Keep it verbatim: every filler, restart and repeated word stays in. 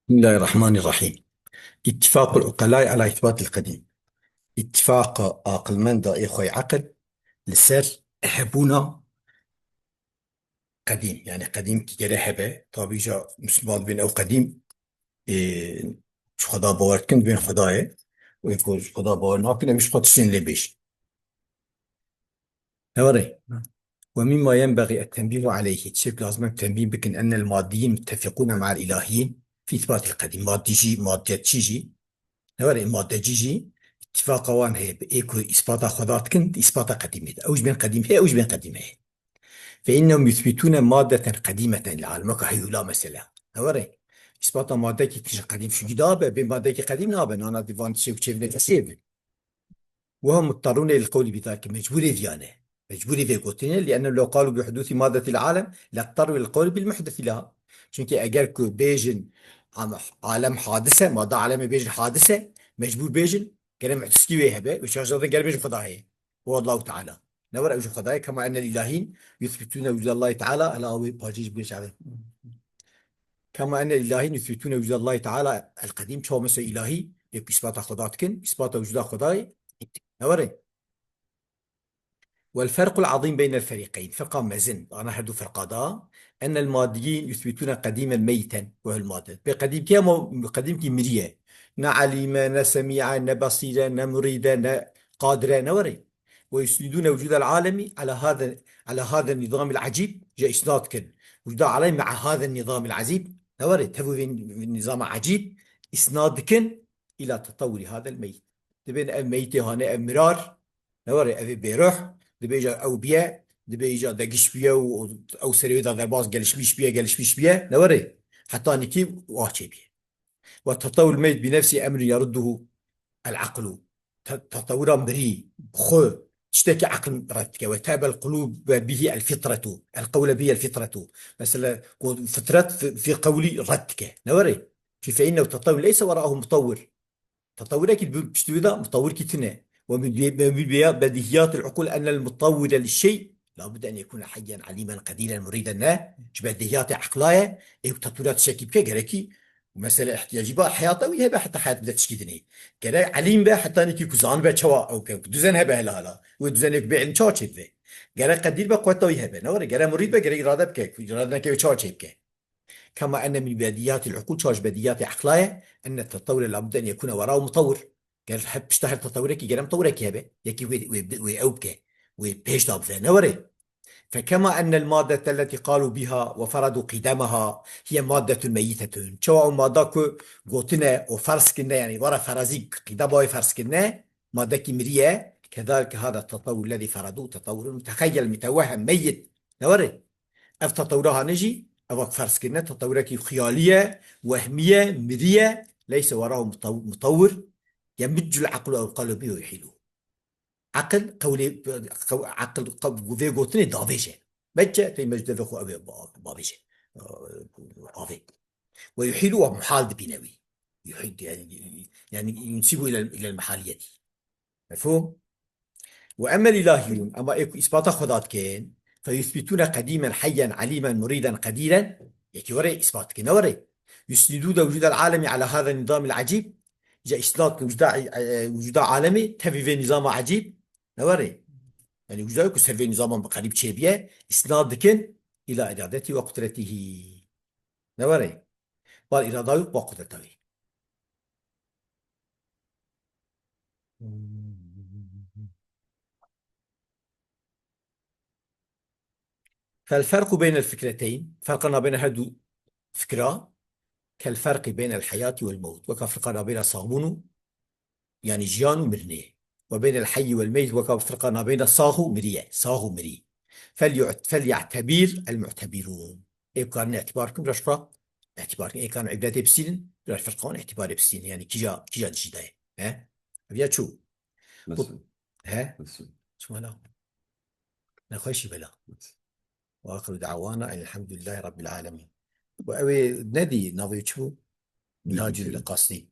بسم الله الرحمن الرحيم. اتفاق العقلاء على إثبات القديم. Îtîfaqa aqilmenda ê xwey eqil li ser hebûna qedîm. Yani qedîm ki gere hebe. Tabî ja Müslüman dibên ew qedîm, ê, ji Xweda bawer dikin, dibên Xwedayê. Û ê ku ji Xweda bawer nakin, ew ji xwe tiştên lê bêjin. Hewarê. ومما ينبغي التنبيه عليه. Tiştek lazim em tenbîh bikin. أن الماديين متفقون مع الإلهيين في إثبات القديم. Madî jî, madiyetçî jî. Hewarê, madecî jî îtîfaqa wan heye. Bi ê ku îspata Xweda dikin, îspata qedîmê de. Ew ji bên qedîm heye, ew ji bên qedîm heye. فإنهم يثبتون مادة قديمة للعالم. Weka heyûla mesela. Hewarê. Îspata madekî tije qedîm şûgî da be, bê madekî qedîm nabe. Nana divan tiştek çêvine kesê be. وهم مضطرون للقول بذلك. Mecbûrê viya ne. Mecbûrê vê gotinê, لأنهم لو قالوا بحدوث مادة العالم لاضطروا للقول بالمحدث لها. Çunkî eger ku bêjin am-, alem hadis e, madde alemê bêjin hadis e, mecbûr bêjin, gere muhdiskî wê hebe, û şaş zaten gere bêjin Xweda heye. Huwa Allahu Teala. Ne were ew ji Xwedayê, كما أن الإلهيين يثبتون وجود الله تعالى, ela wê parçeyê ji bîr çavê. كما أن الإلهيين يثبتون وجود الله تعالى القديم, çawa mesela îlahî, yek îspata Xweda dikin, îspata wicûda Xwedayê, ne were. والفرق العظيم بين الفريقين, ferqa mezin, ana her du ferqa da, أن الماديين يثبتون قديما ميتا وهو المادة. Bê qedîmkî ama qedîmkî miriye. Ne alîm e, ne semî e, ne besîr e, ne murîd e, ne qadir e, ne were. ويسندون وجود العالم على هذا، على هذا النظام العجيب, jê îsnad dikin. Wicûda alem مع هذا النظام العجيب, ne were, tev û vê nîzama ecîb îsnad dikin, إلى تطور هذا الميت. Dibên ev meytê hane, ev mirar, ne were, ev ê bêruh, dibê îca ew biye, dibê îca degiş biye û ew serê wê de derbas gelişmiş biye, gelişmiş biye, ne were, heta nikî wa çêbiye. وتطور الميت بنفسه أمر يرده العقل. Te-, tetewira mirî, xwe, tiştekî eqil red dike. وتأبى القلوب به الفطرة، القول به الفطرة. Mesela, ku fitret fi, fi qewlî red dike. Ne were? Çi فإنه تطور ليس وراءه مطور. Tetewurekî bi piştî wî de mutewirkî tune. ومن، ومن بديهيات العقول أن المطور للشيء لا بد أن يكون حيا عليما قديرا مريدا. Ne, ji bedihiyatê eqla ye, ê ku tetewira tiştekî bike, gerekî mesele ihtiyacî ba heyata wî hebe, heta heyat bide tişkî dinê. Gerek elîm be, heta nikî ku zanibe çawa ew ke, ku dizen hebe hela hala. Wê dizenê ku bê elîm çawa çêdibe? Gerek qedîr be, quweta wî hebe. Ne were, gerek murîd be, gerek îrade bike, ku îrade neke wê çawa çê bike? كما أن من بديهيات العقول, çawa ji bedihiyatê eqla ye, أن التطور لا بد أن يكون وراءه مطور. Ger her pişta her tetewurekî gere mutewurekî hebe. Yekî wê, wê, wê ew bike, wê pêş de bive, ne were. فكما أن المادة التي قالوا بها وفرضوا قدامها هي مادة ميتة. Çawa ew mada ku gotine û ferz kirine, yani were ferazî qîdama wê ferz kirine, madekî mirî ye, كذلك هذا التطور الذي فرضوه تطور متخيل متوهم ميت. Ne were? Ev tetewira hane jî, ev wek ferz kirine, tetewurekî xiyalî ye, wehmî ye, mirî ye, ليس وراءه مطو-، مطور يمج العقل أو القلب به ويحيله. Eqil, qewlê, qew-, eqil, qew-, vê gotinê davêje. Mecce, tey mecde ve xwe ev ba-, bavêje. Avê. ويحيله, muhal dibîne wî. Yuhîl, yani, yani, ينسبه إلى، إلى المحالية. Mefhûm? وأما الإلهيون, ema ê ku îspata Xweda dikin, فيثبتون قديما حيا عليما مريدا قديرا, yekî were îspat dikin, ne were? يسندون وجود العالم على هذا النظام العجيب, ja îsnad dikin wicûda, e, wicûda alemê, tevî vê nîzama ecîb, ne were? Yani wicûda ku ser vê nîzama qerîb çêbiye, îsnad dikin إلى إرادته وقدرته. Ne were? Bar îrada wî, bar qudreta wî. فالفرق بين الفكرتين, ferqa nabêna her du fikra, كالفرق بين الحياة والموت, weka ferqa nabêna saxbûn û, yani jiyan û mirinê. وبين الحي والميت, weka ferqa nabêna sax û mirî ye, sax û mirî. فليعت-، فليعتبر المعتبرون. Ê karin îtibar kin, reşqa îtibar kin. Ê karin îbretê bistînin, reş ferqa wan îtibarê bistînin. Yani kîja, kîja dijî daye. He? Ev ya çû? Nasıl? He? Nasıl? Çima la? Nexweşî bela. Nasıl? وآخر دعوانا أن الحمد لله رب العالمين. Bu ew ê nedî, navê çi bû? Minhacul Qasdî.